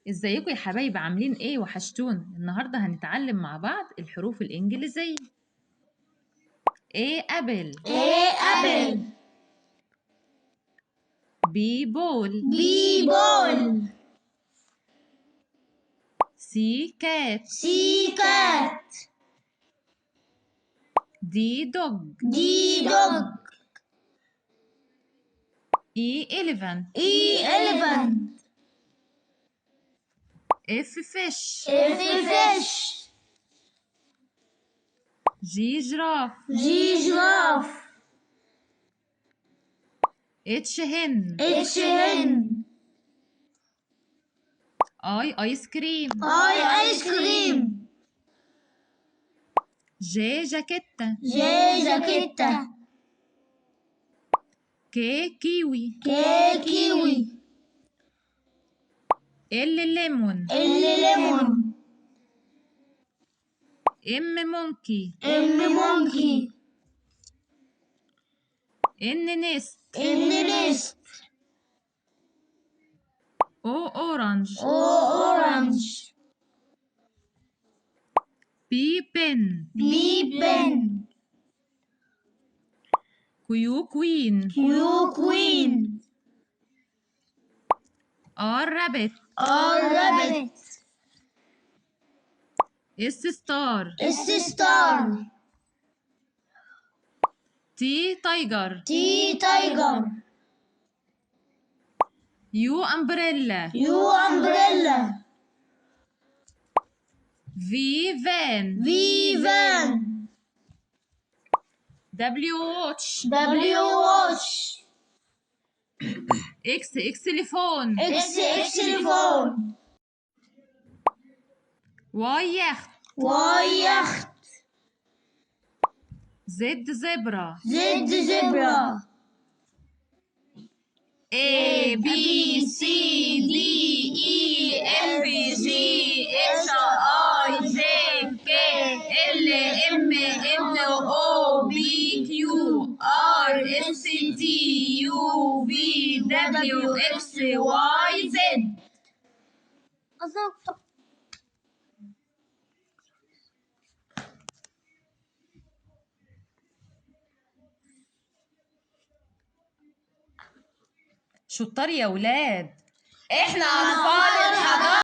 ازيكم يا حبايب، عاملين ايه؟ وحشتونا. النهارده هنتعلم مع بعض الحروف الانجليزيه. A apple. A apple. B ball. B ball. C cat. C cat. D dog. D dog. E elephant. E elephant. F fish. F fish. G giraffe. G giraffe. H hen. H hen. I ice cream. I ice cream. J جاكيتة. J جاكيتة. K kiwi. K kiwi. L lemon. L lemon. M monkey. M monkey. N nest. N nest. O orange. O orange. P pen. P pen. Q queen. Q queen. R rabbit. R rabbit. S star. S star. T tiger. T tiger. U umbrella. U umbrella. V van. V van. W watch. W watch. X xylophone. X xylophone. Y yacht. Y yacht. Z zebra. Z zebra. A B C D E F G H I J K L M N O P Q R S T U V W X Y Z. أظن. شطار يا ولاد، احنا اطفال الحضانة.